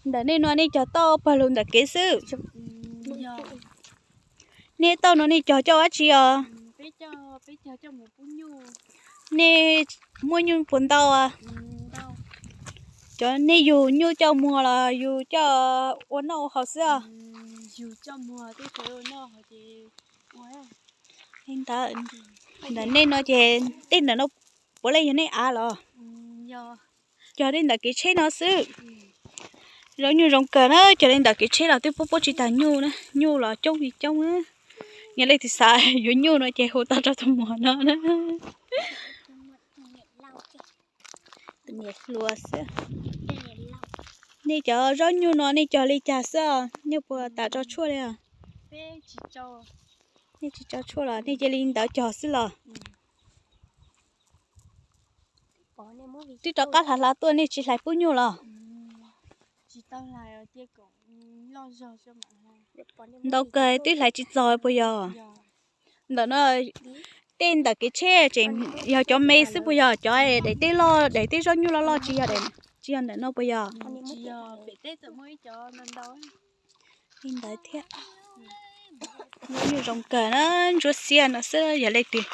Ntawm nej no nej cog tauj pawg lug ntawm kev xwb? Nej tauj no nej cog coj ua dab tsi os? Nej muaj nyuj puas ntau? Cov nej yug nyuj coj muag los yug coj ua noj ua haus xwb os? Ntawm nej no ces tej ntawm no puav leej yog nej av los? Cog tej ntawm kev tsheb no xwb. Zaub nyuj zoo kawg na, cog li ntawm kev tsheb los twb pub pub tsis tag nyuj na, nyuj los coob li coob. Yog leej twg xav yuav nyuj no ces hu tau rau tus muam no na. Tus niam hluas xwb. Nej cov zaub nyuj no nej cog li cas xwb os? Nej puas tas tso tshuaj li os? Nej tsis tso tshuaj los nej cia li ntawd cog xwb los? Twb rov qab hlais hlais tuaj nej tsis hlais pub nyuj los? Ntau kawg twb hlais tsis txog puas yog? Ntawm no tej ntawm kev tsheb tseem yog cov me xwb puas yog? Cov daim teb loj, daim teb zaub nyuj loj loj tsis yog, tsis yog ntawm no puas yog? Li ntawd thiab. Zaub nyuj zoo kawg na, ntsuab xiab no xwb. Yog leej twg,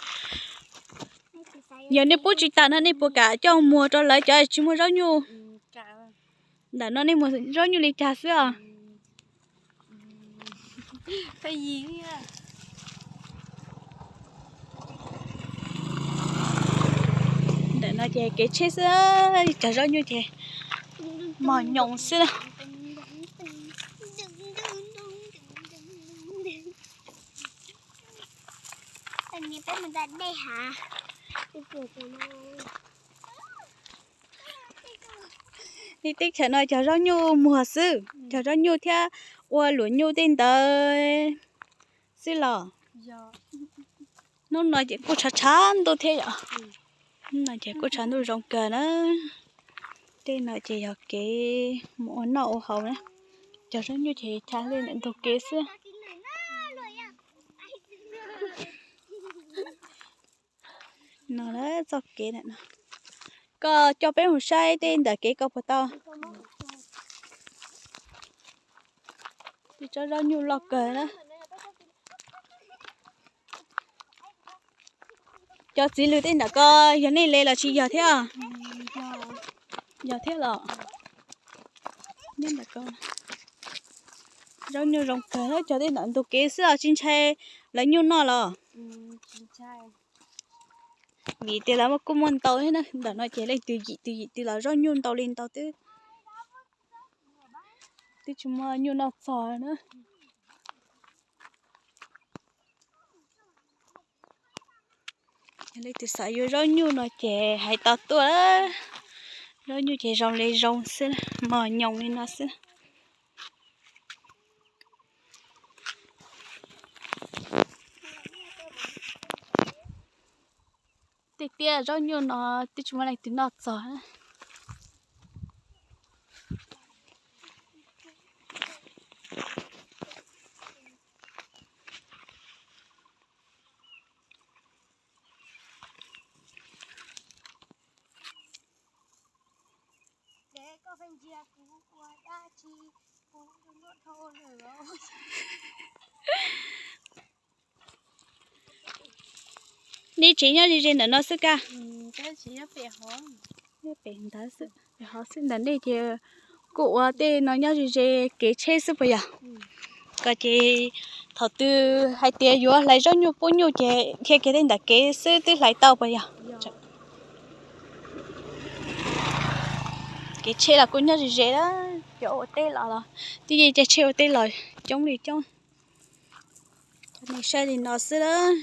yog nej pub tsis tas no nej puas kam coj muag rau lawv cov tsis muaj zaub nyuj? Ntawm no nej muag zaub nyuj li cas xwb os? Ntawm no ces kev tsheb xwb, cov zaub nyuj ces mos nyoos xwb. Li teb chaws no cog zaub nyuj muag xwb, cog zaub nyuj thiab ua luam nyuj tej ntawd xwb los? Hnub no ces kuj tshav tshav ntuj thiab yom. Hnub no ces kuj tshav ntuj zoo kawg na. Tej no ces yog kev mus ua noj ua haus na. Cog zaub nyuj ces chav li ntug kev xwb. No txoj kev no, koj coj peb mus saib tej ntawm kev koj puas tau. Tej tsob zaub nyuj loj kawg na. Cov txiv lws tej ntawm ko yog nej li los tsis yog thiab? Yog thiab los? Zaub nyuj zoo kawg, cog tej ntawm ntug kev xwb os, tsis ntshai lawv nyuj noj los? Vim tias lawv kuj muaj ntau thiab na, ntawm no ces leej twg yim twg yim twg los zaub nyuj ntau li ntau twb, twb tsis muaj nyuj noj txog na. Yog leej twg xav yuav zaub nyuj no ces hais tau tuaj. Zaub nyuj ces zoo li zoo xwb, mos nyoos li no xwb. Tej tiaj zaub nyuj no twb tsis muaj leej twg noj txog. Nej tsev nyob ze ze ntawm no xwb kaj? Pem ntawd xwb, pem hov xwb. Ntawm nej ces kuj ua tej no nyob ze ze kev tsheb xwb puas yog? Ko ces thaum twg hais tias yuav hlais zaub nyuj pub nyuj ces dhia kiag tej ntawm kev xwb twb hlais tau puas yog? Kev tsheb los kuj nyob ze ze lawm, cov ua teb los los twb yeej caij tsheb ua teb los coob li coob. Nej saib li no xwb lawm.